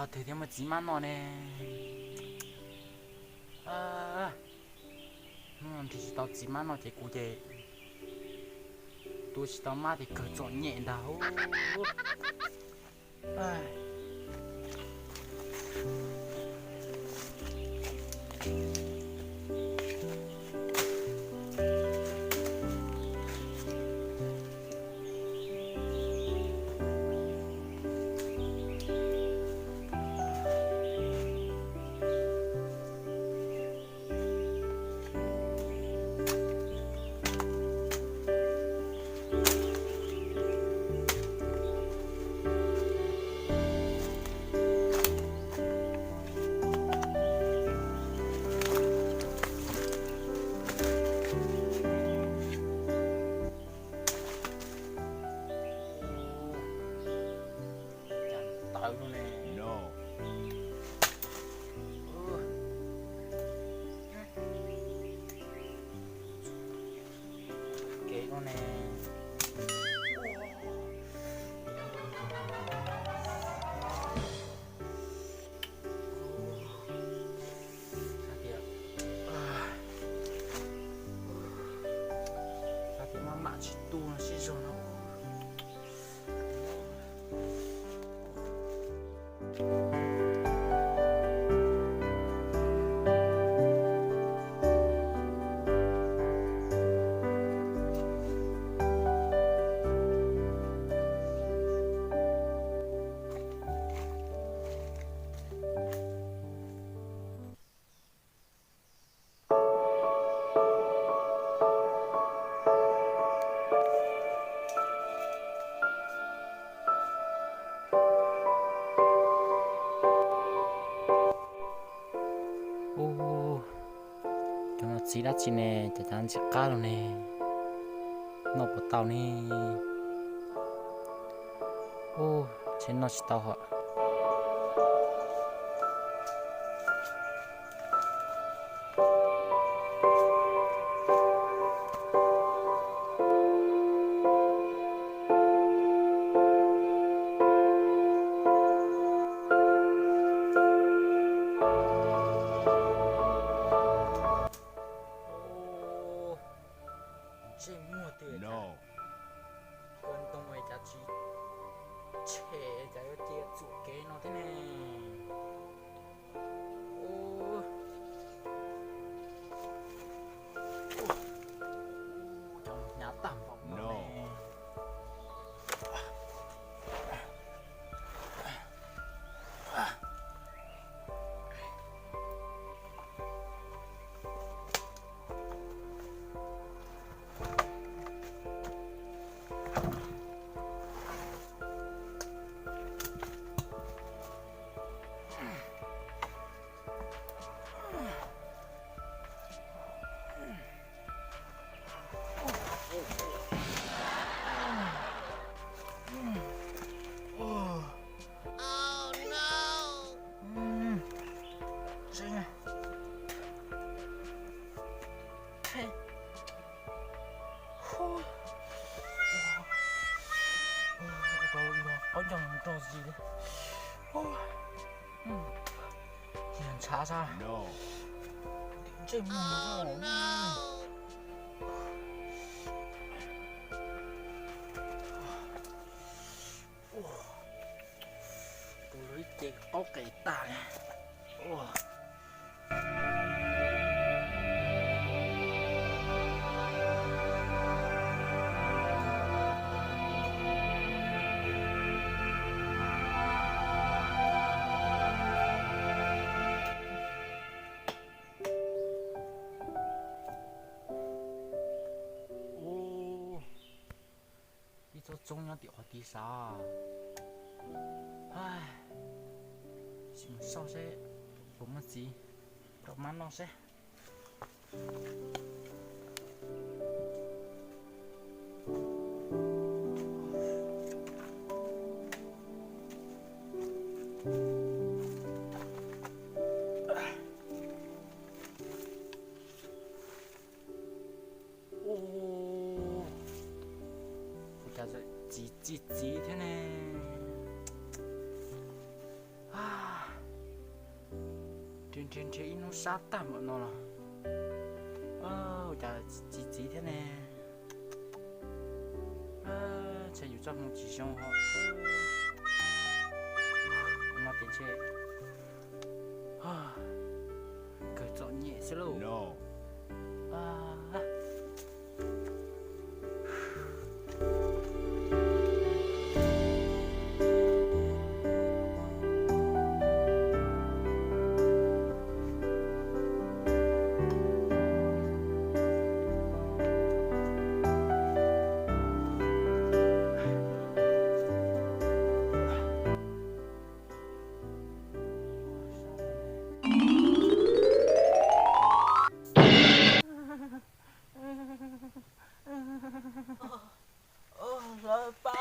Twg thiaj muaj txiv mab noj ne? Hnub no nrhiav tsis tau txiv mab noj ces kuv ces tua tsis tau mab ces kawg txom nyem ntag. Cas tawv no ne. Kev no ne. Xav tias, xav tias maj mam tsis tu no sib zog no. Ub, cov no txiv dab tsi ne, cas cas ntxim qab lug ne, noj puas tau ne? Ub, ntshe noj tsis tau hos. Ntsej muag twg, kua ntoo cas tsis tshem, cas yuav cia txuam kev no thiab ne. Cov hnyav tag npaum no ne. Qaub ncaug nrog zis li. Cia ntshav sab. Ntsej muag no. Tus lub ces qaub qes tag li. Ub, ib tsob txoob nyob tim qhov tid sav. Sim mus xauj seb puas muaj txiv rau mab noj seb. Ua cas txiv txiv txiv thiab ne? Nrhiav nrhiav nrhiav ib hnub sab tag npaum no los, ua cas tsis txiv thiab ne? Ntshe yus txoj hmoo tsis zoo ho. No ces ntshe kawg txom nyem xwb lauj. Lawv pab.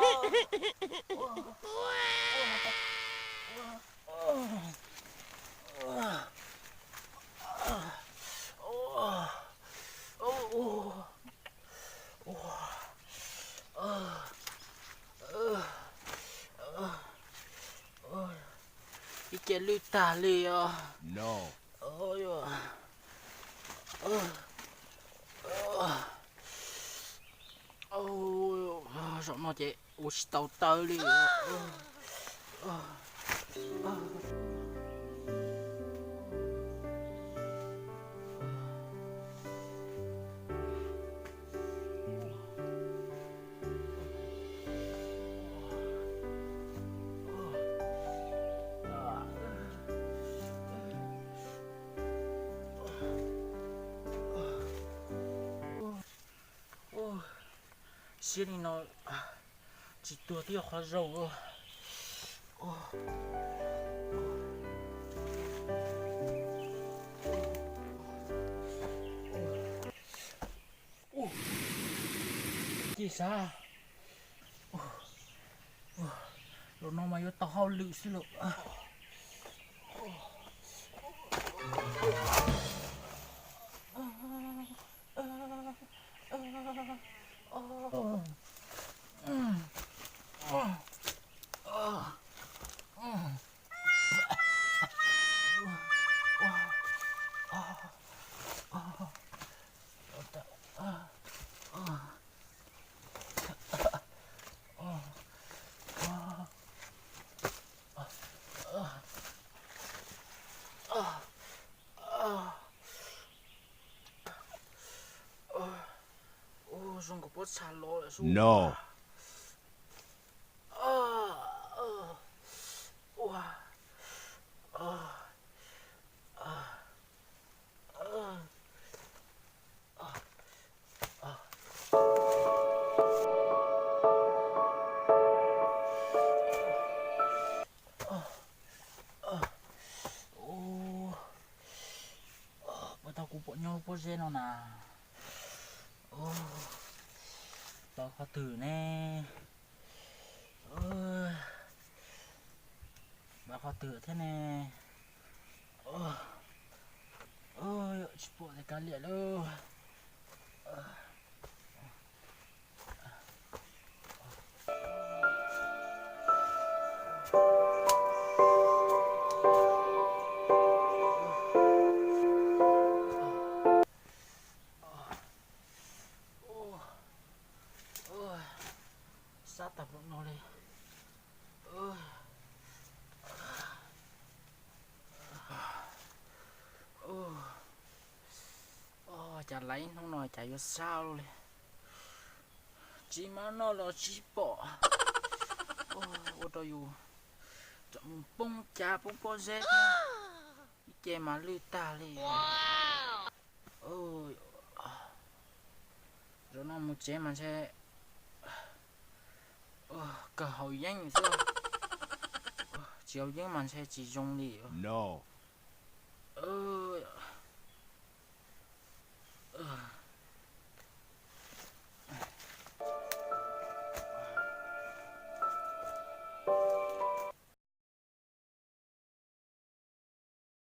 Ib ce lwj tag li os. Zaum no ces ua tsis tau taw li. Siab li no tsis tuag twb yog qhov zoo. Ua ciaj sab, zaum no mas yuav tau hauj lwm xwb lauj. Ua zoo nkaus pob txha los lawm sub. No. Puas tau kuv pom nyob lub pob zeb no na. Tau qhov twg ne? Tau qhov twg thiab ne? Tsis pom tej kav liam lawm. Sab tag npaum no li. Cas laiv hnub no cas yuav sab luaj li. Tsis mas noj los tsis pom, ua rau yus tseem mus poob cav poob pob zeb thiab, ib ce mas lwj tag li. Zaum no mus tsev mas ntshe kawg haus yeeb xwb, tsis haus yeeb mas ntshe tsis zoo li.